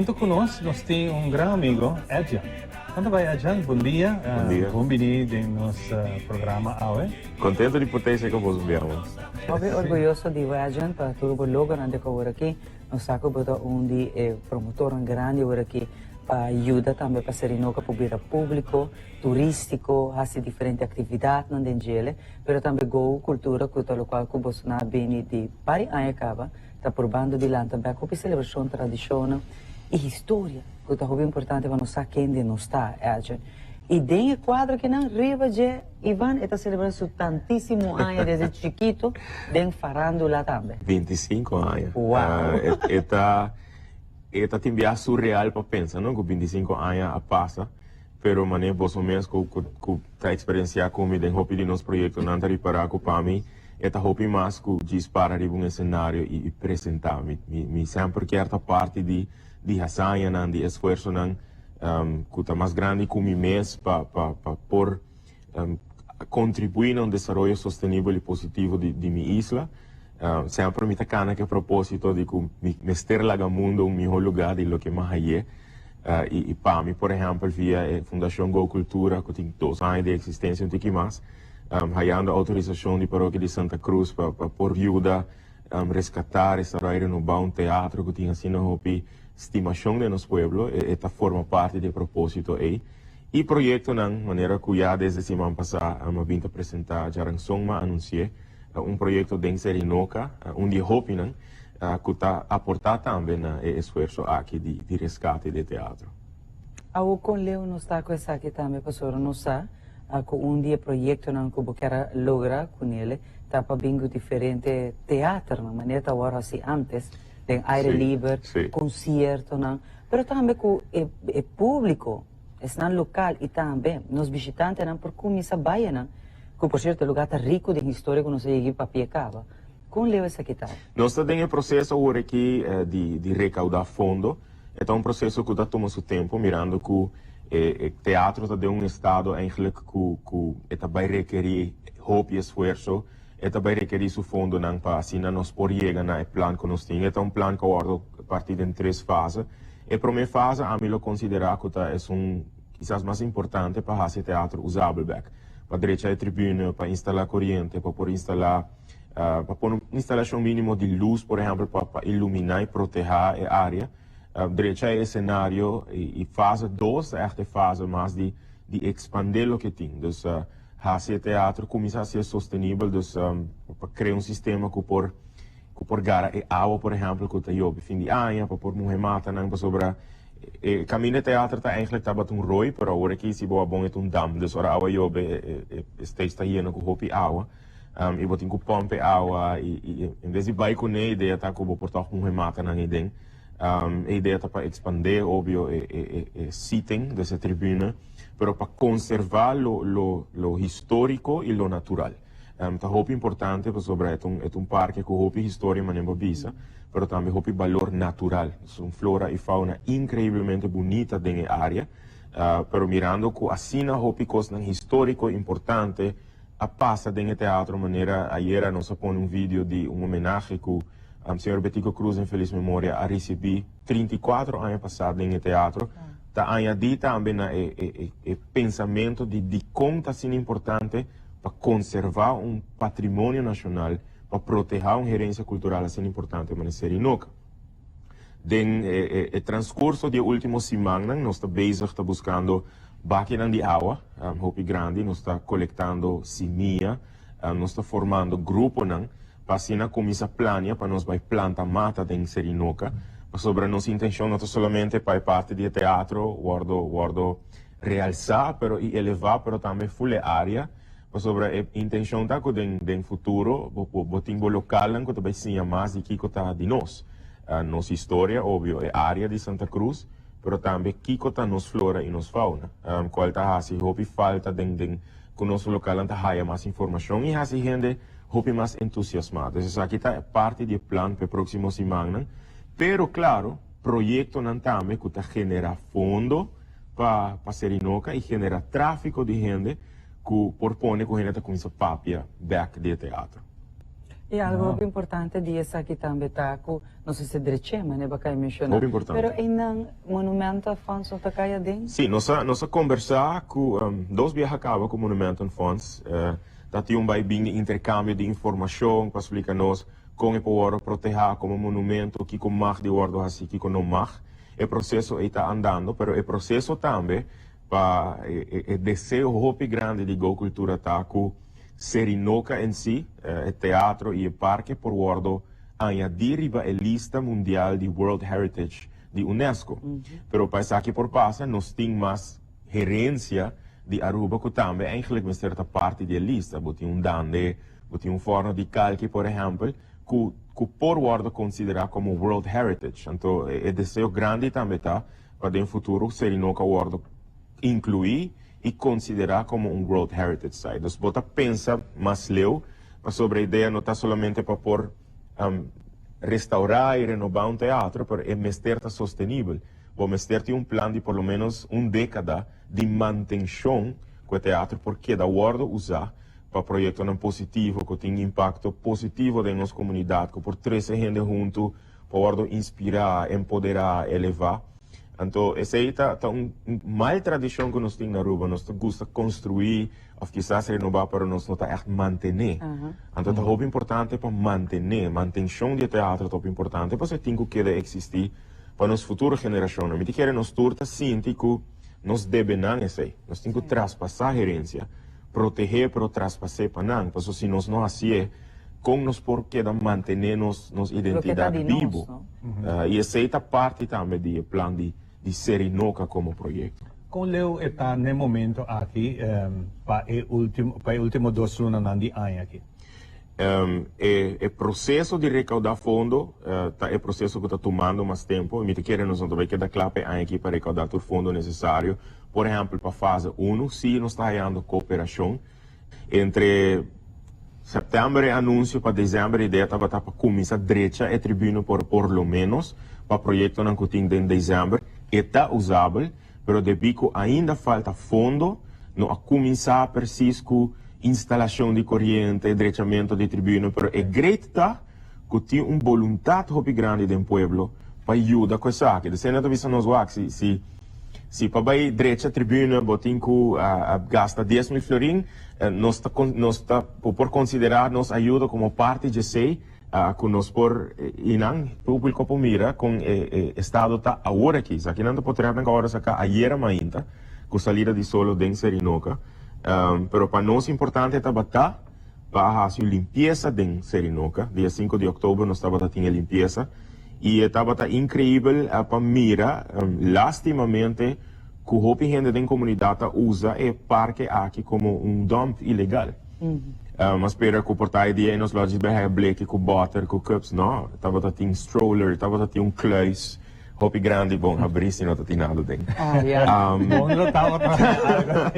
Hunto cu nos, nos tin un gran amigo, Edjean. Con ta bay, Edjean? Bon dia. Bon dia. Bon bini den nos programa awe. Contento di por ta esey cu bos un bia mas. Hopi orguyoso di bo, Edjean, pa tur bo logronan te cu awor aki. Nos sa cu bo ta un di e promotornan grandi awor aki pa yuda tambe pa Serinoca por bira publico, turistico, haci diferente actividadnan den djele, pero tambe Go Cultura cu ta locual cu boso nan a bini di pari aña caba ta purbando di lanta bek hopi celebracion, tradicionnan y historia cu ta hopi importante pa nos sa kende nos ta, Edjean. Y den e cuadro akinan riba dje Ivan e ta celebra su tantisimo aña desde chikito den farandula tambe. 25 aña. Wow. E ta e ta tin bia surreal pa pensa no cu 25 aña a pasa. Pero manera boso mes cu cu ta experiencia cu mi den hopi di nos proyectonan ta ripara cu pa mi e ta hopi mas cu djis para riba un escenario y presenta. Mi mi semper kier ta parti di di hazañanan, di esfuerzonan cu ta mas grandi cu mi mes pa pa pa por contribui na un desaroyo sostenibel y positivo di di mi isla. Semper mi ta cana cu e proposito di cu mi mester laga mundo un miho lugar di loke mi a haye. Y pa mi, por ehempel, via e Fundacion Go Cultura, cu tin 2 aña di existencia, un tiki mas, hayando autorisacion di Parokia di Santa Cruz pa pa por yuda rescata, restaura y renoba un teatro cu tin asina hopi stimacion den nos pueblo, e ta forma parti di e proposito ey. Y proyectonan, manera cu ya desde siman pasa a bin ta presenta djaranson, m'a anunci'e, un proyecto den Serinoca, un di e hopinan cu ta aporta tambe na e esfuerso aki di rescate di e teatro. Awo con leu nos ta cu esaki tambe pasobra nos sa cu un di e proyectonan cu bo kier a logra cu nele ta pa bin cu diferente teaternan manera ta wor haci antes den aire liber, conciertonan, pero tambe cu e publico, esnan local y tambe nos bishitantenan por cuminsa bayanan, cu por cierto e lugar ta rico den historia cu nos a yega papia caba. Con leu esaki ta? Nos ta den e proceso awor aki di recauda fondo. E ta un proceso cu ta tuma su tempo mirando cu e teatro ta den un estado eigenlijk cu cu e ta bay rekeri hopi esfuerso, e ta bay rekeri su fondonan pa asina nos por yega na e plan cu nos tin. E ta un plan cu a wordo parti den tres fase. E prome fase ami lo considera cu ta esun kisas mas importante pa haci e teatro usabel bek, pa drecha e tribune, pa instala coriente, pa por instala Pa pone un instalashon mínimo di lus, por ehèmpel, pa pa iluminá i protehá e área. Drecha e esenario i fase dos ta ègt e fase mas di di ekspandé loke tin. Dus hasi e teatro kuminsá hasié sostenibel, dus pa krea un sistema ku por ku por gara e awa, por ehèmpel, ku ta yobe fin di aña, pa por muhe matanan, pasobra e kaminda e teatro ta eigentlik tabata un roi, pero awor aki si bo a bon e ta un dam. Dus ora awa yobe e e stage ta yena ku hopi awa. I bo tin ku pòmp e awa i en bes di bai kuné e idea ta ku bo por tòg muhe matanan ei den. E idea ta pa ekspandé obvio e seating, dus e tribune, pero pa konservá lo lo lo históriko i lo natural. Ta hopi importante pasobra e ta un e ta un parke ku hopi historia manera bo a bisa, pero tambe hopi balor natural. Dus un flora i fauna inkreiblemente bunita den e área, pero mirando ku asina hopi kosnan históriko importante a pasa den e teatro manera ayera nos a pone un video di un homenahe cu señor Betico Croes en feliz memoria a ricibi 34 aña pasa den e teatro ta añadi tambe na e e e pensamento di dicon ta asina importante pa conserva un patrimonio nacional pa proteha un herencia cultural asina importante manera Serinoca. Den e transcurso di e ultimo simannan nos ta bezig ta buscando bakinan di awa hopi grandi, nos ta colectando simia, nos ta formando gruponan pa asina cuminsa plania pa nos bay planta mata den Serinoca, pasobra nos intencion no ta solamente pa e parti di e teatro wordo wordo realsa pero y eleva pero tambe full e area. Pasobra e intencion ta cu den den futuro bo bo tin bo localnan cu ta bay siña mas di kico ta di nos. Nos historia, obvio, e area di Santa Cruz, pero tambe kico ta nos flora y nos fauna, cual ta haci hopi falta den den cu nos localnan ta haya mas informacion y haci hende hopi mas entusiasma. Dus esaki ta parti di e plan pa e proximo simannan, pero claro, proyectonan tambe cu ta genera fondo pa pa Serinoca y genera trafico di hende, ku por pone ku hende ta kuminsá papia bèk di e teatro. I algo hopi importante di esaki tambe ta ku nos mester dreché, manera bo a kai menshoná. Hopi importante. Pero einan Monumentenfonds no ta kai aden? Sí, nos a nos a kombersá ku dos biaha kaba ku Monumentenfonds. Ta tin un bai bin di interkambio di informashon pa splika nos kon e por wòrdu protehá komo monumento, kiko mag di wòrdu hasí, kiko no mag. E proseso ei ta andando, pero e proseso tambe pa e deseo hopi grandi di Go Cultura ta ku Serinoca en si, e teatro y e parke por wordo añadi riba e lista mundial di World Heritage di UNESCO. Pero pa esaki por pasa nos tin mas herencia di Aruba cu tambe eigenlijk mester ta parti di e lista. Bo tin un dande, bo tin un forno di kalki por ehempel cu cu por wordo considera como World Heritage. Anto e deseo grandi tambe ta pa den futuro Serinoca wordo inclui i konsiderá komo un World Heritage Site. Dus bo ta pensa mas leu pasobra e idea no ta solamente pa por restaurá i renobá un teatro, pero e mester ta sostenibel. Bo mester tin un plan di por lo ménos un dékada di mantenshon ku e teatro por keda wòrdu usá pa proyektonan positivo ku tin impakto positivo den nos komunidat, ku por trese hende huntu pa wòrdu inspirá, empoderá, elevá. Anto esei ta ta un mal tradishon ku nos tin na Aruba, nos ta gusta konstruí òf kisas renobá pero nos no ta ègt mantené. Anto ta hopi importante pa mantené, mantenshon di e teatro ta hopi importante pasobra e tin ku keda eksistí pa nos futuro generashonnan. Mi ta kere nos tur ta sinti ku nos debe nan esei, nos tin ku traspasá herensia, protehé pero traspas'é pa nan, pasobra si nos no hasié kon nos por keda mantené nos nos identidat bibo. I esei ta parti tambe di e plan di di Serinoca komo proyekto. Kon leu e ta n'e momento aki pa e ultimo pa e ultimo dos lunanan di aña aki? E e proseso di rekaudá fondo ta e proseso ku ta tumando mas tempu i mi ta kere nos no ta bai keda kla pa e aña aki pa rekaudá tur fondo nesesario. Por ehèmpel pa fase unu si nos ta hayando kooperashon. Entre sèptèmber e anunsio pa desèmber e idea tabata pa kuminsá drecha e tribune por por lo ménos pa proyektonan ku tin den desèmber e ta usabel, pero debí ku ainda falta fondo no a kuminsá presis ku instalashon di koriente, drechamentu di tribune, pero e great ta ku tin un boluntat hopi grandi den pueblo pa yuda ku esaki. Desena ta bisa nos wak si si si pa bai drecha tribune bo tin ku gasta 10.000 florin, nos ta nos ta bo por konsiderá nos ayuda komo parti djesei ku nos por i nan públiko por mira kon e e estado ta awor aki. Esaki nan ta potretnan ku a wòrdu saká ayera mainta ku salida di solo den Serinoka. Pero pa nos importante tabata. Pa a hasi un limpiesa den Serinoka. Dia sinku di oktober nos tabata tin e limpiesa i e tabata inkreibel pa mira lastimamente ku hopi hende den komunidat ta usa e parke aki komo un dump ilegal. A spera ku por ta e dia ei nos lo a djis bai haya bleki ku bòter ku cups. No, tabata tin stroller, tabata tin un kluis. Hopi grandi bon habrí si no ta tin nada den. Bon lo tabata algo.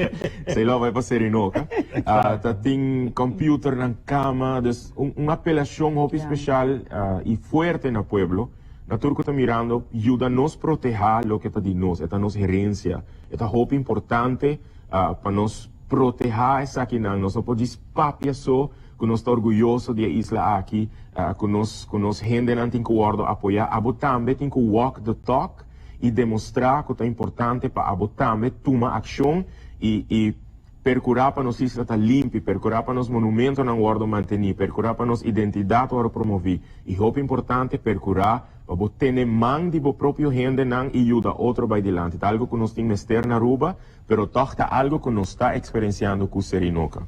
Esei lo bai pa Serinoca. Ta tin computer nan cama, dus un apelacion hopi special y fuerte na pueblo, na tur cu ta mirando, yuda nos proteha loke ta di nos, e ta nos herencia, e ta hopi importante pa nos proteha esakinan, nos no por djis papia so. Ku nos ta orguyoso di e isla aki, ku nos ku nos hendenan tin ku wòrdu apoyá. Abo tambe tin ku walk the talk i demostrá ku ta importante pa abo tambe tuma akshon i i perkurá pa nos isla ta limpi, perkurá pa nos monumentonan wòrdu mantení, perkurá pa nos identidat wòrdu promoví i hopi importante perkurá pa bo tene man di bo propio hendenan i yuda otro bai dilanti. Ta algu ku nos tin mester na Aruba. Pero tòg ta algu ku nos ta eksperensiando ku Serinoka.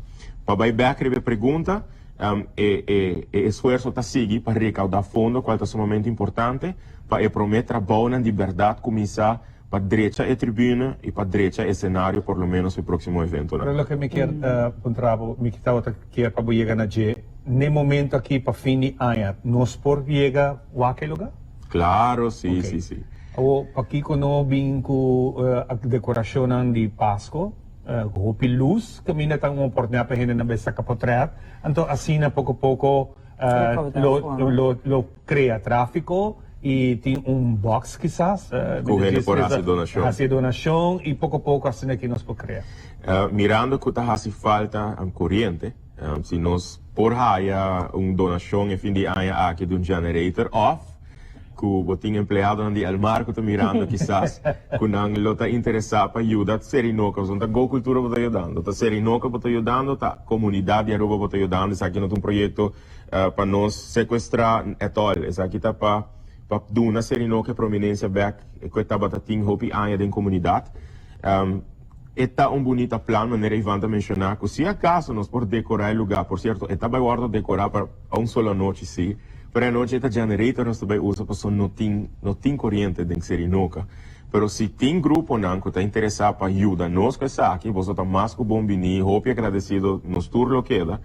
Pa bai bèk riba e pregunta, e e e esfuerso ta sigui pa rekaudá fondo kual ta sumamente importante pa e promé trabounan di bèrdat kuminsá pa drecha e tribune i pa drecha e senario por lo ménos pa e próksimo eventonan. Pero loke mi kier puntra bo, mi tabata kier pa bo yega na dje, n'e momento aki pa fin di aña nos por yega wak e lugá? Claro, si, si, si. Awor, pakiko no bin ku dekorashonnan di Pasko, ku hopi lus, kaminda ta un oportunidat pa hendenan bai saka potrèt? Anto asina poko poko lo lo krea tráfiko i tin un bòks kisas. Ku hende por hasi donashon. Hasi donashon i poko poko asina ki nos por krea. Mirando ku ta hasi falta koriente. Si nos por haya un donacion e fin di aña aki di un generator of cu bo tin empleadonan di Elmar cu ta mirando kisas cu nan lo ta interesa pa yuda Serinoca, pasobra no ta Go Cultura bo ta yudando, ta Serinoca bo ta yudando, ta comunidad di Aruba bo ta yudando. Esaki no ta un proyecto pa nos secuestra at all, esaki ta pa pa duna Serinoca e prominencia bek cu e tabata tin hopi aña den comunidad. E ta un bunita plan, manera Ivan ta menciona, cu si acaso nos por decora e lugar, por cierto, e ta bay wordo decora pa un solo anochi si, pero e anochi e ta generator nos ta bay usa pasobra no tin no tin coriente den Serinoca. Pero si tin gruponan cu ta interesa pa yuda nos cu esaki, boso ta mas cu bon bini, hopi agradecido nos tur lo keda.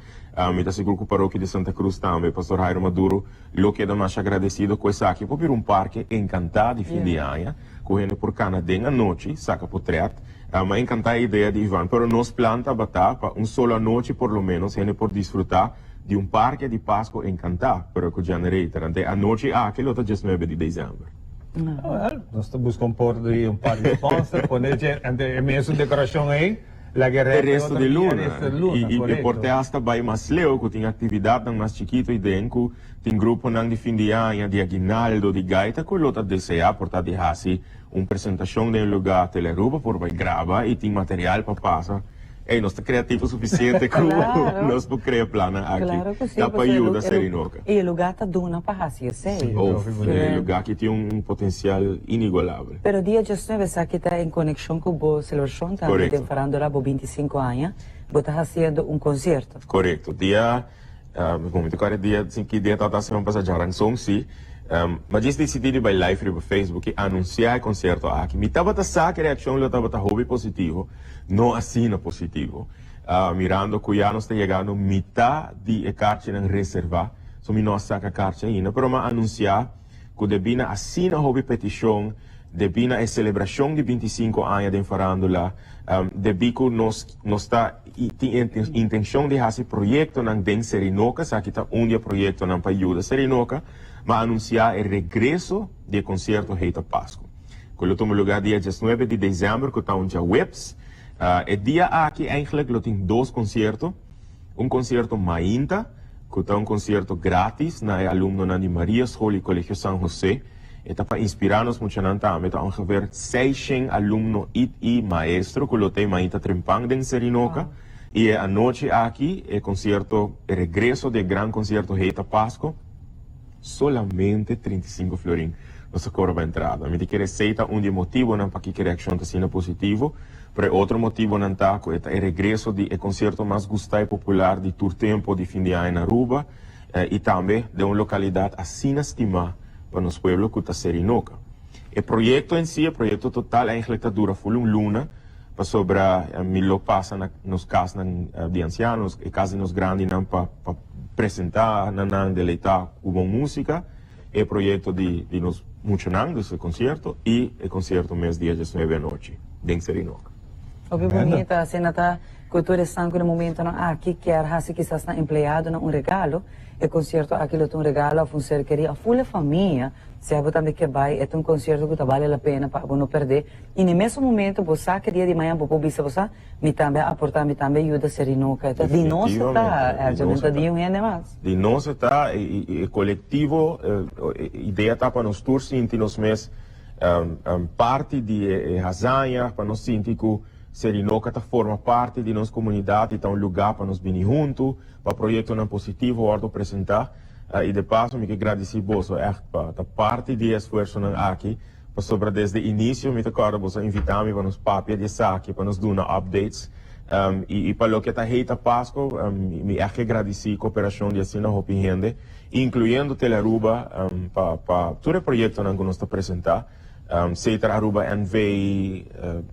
Mi ta sigur cu Parokia di Santa Cruz tambe, Pastor Jairo Maduro, lo keda masha agradecido cu esaki por bira un parke encanta di fin di aña. Ku hende por kana den anochi, saka potret. M'a enkantá e idea di Ivan, pero nos plan tabata pa un solo anochi por lo menos hende por disfrutá di un parke di Pasko enkantá, pero ku generator. Anto e anochi aki lo ta diesnuebe di desèmber. Wèl, nos ta buska un por di un par di sponsor, pone dje, anto e mesun dekorashon ei, laga e E resto e resto otro di dia, luna. resto di luna, I e por korekto. te asta bai mas leu ku tin aktividatnan mas chikito ei den ku Tin gruponan di fin di aña, di aguinaldo, di gaita ku lo ta deseá por ta di hasi un presentashon den e lugá. Telearuba por bai graba i tin material pa pasa. Ey, nos ta kreativo sufisiente ku nos por krea plannan aki ta pa yuda Serinoka. I e lugá ta duna pa hasi esei. Of, e lugá aki tin un potensial inigualabel. Pero dia diesnuebe esaki ta en konekshon ku bo selebrashon tambe den farándula bo bintisinko aña, bo ta hasiendo un konsierto. Korekto. Dia. Mi ta kòrda dia sin ki dia tabata siman pasá djaranson si. Mi a djis disidí di bai live riba Facebook i anunsiá e konsierto aki. Mi tabata sa ku e reakshon lo tabata hopi positivo, no asina positivo. Mirando ku ya nos ta yegando mitá di e karchinan reservá, so mi no a saka karchi ainda, pero mi a anunsiá ku debí na asina hopi petishon, debí na e selebrashon di bintisinko aña den farándula, debí ku nos nos ta i tin e intencion di haci proyectonan den Serinoca, esaki ta un di e proyectonan pa yuda Serinoca, ma anuncia e regreso di e concierto Heita Pascu, cu lo tuma lugar dia diesnuebe di december, cu ta un djaweps. E dia aki eigenlijk lo tin dos concierto, un concierto mainta, cu ta un concierto gratis na e alumnonan di Maria School y Colegio San Jose, E ta pa inspirá nos muchanan tambe. Ta ongeveer seishen alumno it i maestro ku lo ta e mainta trempan den Serinoka. I e anochi aki e konsierto, e regreso di e gran konsierto Heita Pasko, solamente 35 florin nos ta kobra pa entrada. Mi ta kere esei ta un di e motibonan pakiko e reakshon ta asina positivo, pero e otro motibonan ta ku e ta e regreso di e konsierto mas gustá i popular di tur tempo di fin di aña na Aruba. I tambe den un lokalidat asina stimá pa nos pueblo ku ta Serinoka. E proyekto en si, e proyekto total eigentlik ta dura ful un luna pasobra mi lo pasa na nos kasnan di ansiano, e kas di nos grandinan pa pa presentá na nan, deleitá ku bon músika e proyekto di di nos muchanan, dus e konsierto i e konsierto mes dia diesnuebe anochi den Serinoka. Hopi bunita, asina ta Cu tur esnan cu na momentonan aki kier haci kisas nan empleadonan un regalo, e concierto aki lo ta un regalo of un ser keri of ful e famia, si abo tambe kier bay, e ta un concierto cu ta bale la pena pa abo no perde. Y na e mesun momento bo sa ke dia di mañan bo por bisa bo sa, mi tambe a aporta, mi tambe a yuda Serinoca. E ta di nos e ta, Elgin, no ta di un hende mas. Di nos e ta, y e colectivo, e idea ta pa nos tur sinti nos mes parti di e hazaña, pa nos sinti cu Serinoca ta forma parti di nos comunidad y ta un lugar pa nos bini hunto, pa proyectonan positivo wordo presenta. Y de paso mi ke gradici boso echt pa ta parti di e esfuerzonan aki, pasobra desde inicio mi ta corda boso a invita mi pa nos papia di esaki, pa nos duna updates. Y pa loke ta Heita Pasco, mi echt ke gradici cooperacion di asina hopi hende, incluyendo Telearuba, pa pa tur e proyectonan cu nos ta presenta. Setar Aruba NV,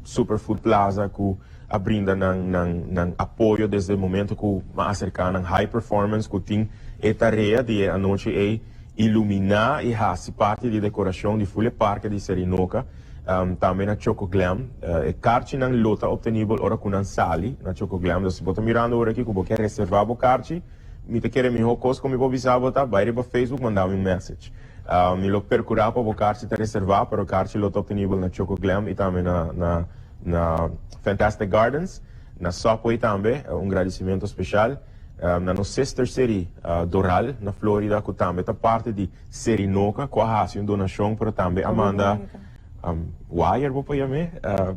Superfood Plaza ku a brinda nan nan nan apoyo desde e momento ku m'a aserká nan High Performance ku tin e tarea di e anochi ei iluminá i hasi parti di dekorashon di ful e parke di Serinoka, tambe na Choco Glam. E karchinan lo ta optenibel ora ku nan sali na Choco Glam. Dus si bo ta mirando ora aki ku bo ke reservá bo karchi, mi ta kere mihó kos ku mi por bisa bo ta bai riba Facebook manda mi un message. Mi lo percura pa bo karchi ta reserva, pero karchi lo ta obtenibel na Choco Glam y tambe na na na Fantastic Gardens, na Subway tambe, un gradicimento special. Na nos sister city Doral na Florida cu tambe ta parti di Serinoca cu a haci un donacion pero tambe a manda wire bo por yam'e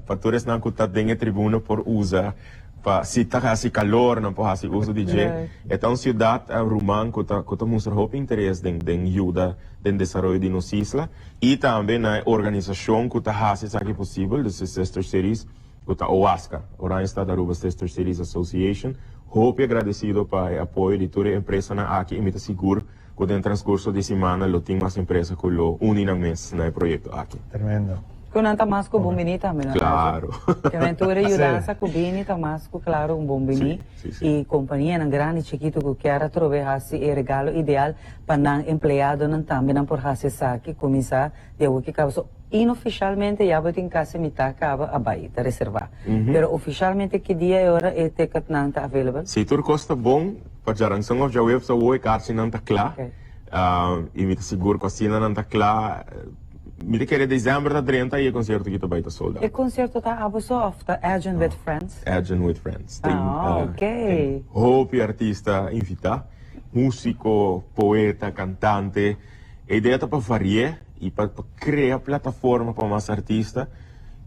pa tur esnan cu ta den e tribuna por usa pa si ta haci calor nan por haci uso di dje. E ta un ciudad ruman cu ta cu ta mustra hopi interes den den yuda den desaroyo di nos isla y tambe na e organisacion cu ta haci esaki posibel, dus e sister cities. Cu ta OASCA, Oranjestad Aruba Sister Cities Association, hopi agradecido pa e apoyo di tur e empresanan aki y mi ta sigur cu den transcurso di simana lo tin mas empresa cu lo uni nan mes na e proyecto aki. Tremendo. Cu nan ta mas cu bon bini tambe, no? Claro. Ke men tur e yudansa cu bini ta mas cu claro un bon bini. Si, si, si. Y companianan grandi, chikito cu kier atrobe haci e regalo ideal pa nan empleadonan tambe nan por haci esaki, cuminsa di awo ki caba. So, Inofishalmente ya bo tin kasi mitá kaba a bai, ta reservá. Pero ofishalmente ki dia e ora e ticketnan ta available? Si tur kos ta bon, pa djaranson òf djaweps awo e karchinan ta kla. I mi ta sigur ku asina nan ta kla. Mi ta kere desèmber ta drenta i e konsierto aki ta bai ta sold out. E konsierto ta abo so òf ta Edjean with Friends? Edjean with Friends. Ah, ok. Tin hopi artista invitá, músiko, poeta, kantante. E idea ta pa vari'é i pa krea plataforma pa mas artista.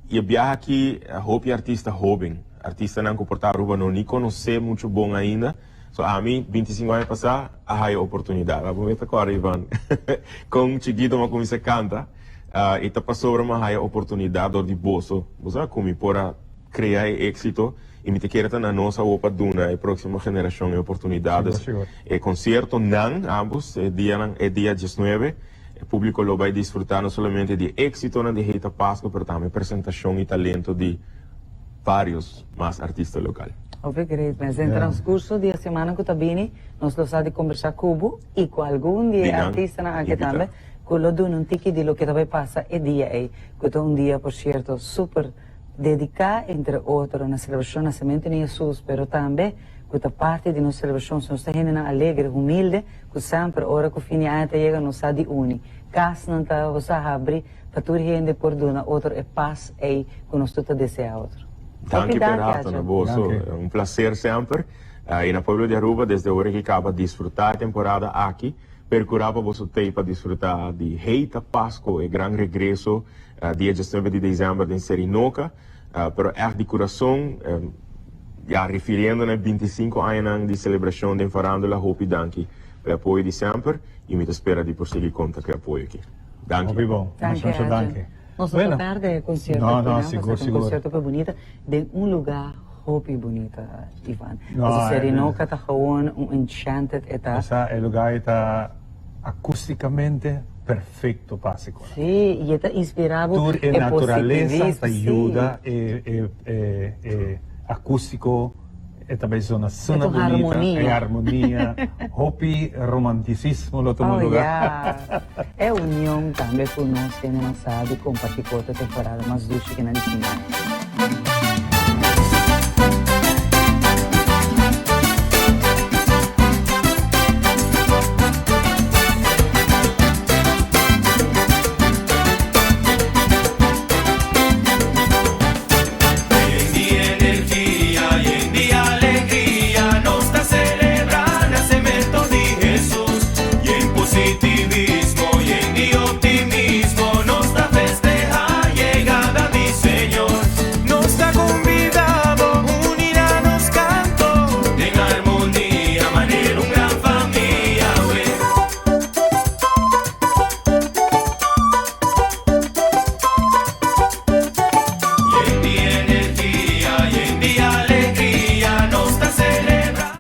I e biaha aki hopi artista hóben, artistanan ku por ta Aruba no ni konosé muchu bon ainda. So ami 25 aña pasá a haya oportunidat. Abo mi ta kòrda Ivan kon chikito mi a kuminsá kanta i ta pasobra mi a haya oportunidat dor di boso. Bo sa ku mi por a krea e éksito i mi ta kere ta na nos awor pa duna e próksimo generashon e oportunidat. E konsiertonan ambos e dianan e dia diesnuebe e públiko lo bai disfrutá no solamente di e éksitonan di Heita Pasco pero tambe presentashon i talento di vários mas artista lokal. Hopi great mes. Den transkurso di e semana ku ta bini nos lo sa di kombersá ku bo i ku algun di e artistanan aki tambe ku lo duna un tiki di loke ta bai pasa e dia ei ku ta un dia por sierto super Dediká, entre otro, na selebrashon nasementu di Hesus, pero tambe ku ta parti di nos selebrashon si nos ta hendenan alegre, humilde, ku semper ora ku fin di aña ta yega nos sa di uni. Kasnan ta sa habri pa tur hende por duna otro e pas ei ku nos tur ta deseá otro. Danki p'e rato na boso. Un placer semper. I na pueblo di Aruba desde ora ki kaba disfrutá e temporada aki. Percurá pa boso tei pa disfrutá di Heita Pasco, e gran regreso dia diesnuebe di december den Serinoca. Pero ègt di curason, ya refiriendo na e bintisinco añanan di celebracion den Farándula, hopi danki pa e apoyo di semper y mi ta spera di por sigui conta cu e apoyo aki. Danki. Hopi bon. Danki, Mucho Edjean. danki. Nos no Bueno. ta perde e concierto No, aki, no, no? sigur, Pasobra ta un sigur. concierto hopi bunita den un lugá hopi bunita, Ivan. No, Pasobra eh, Serinoca ta gewoon un enchanted e ta. Osea, e lugá ei ta acústicamente perfecto pa hasi cosnan. Sí, y e ta inspirá bo Tur e e naturalesa positivismo, ta sí. yuda e, e, e, e acústico. E ta bay zona E suna ta un bunita, e harmonia. harmonia, hopi romanticismo lo tuma Oh lugar. ya. E union tambe cu nos hendenan sa di comparti cu otro temporada mas dushi cu nan di fin aña.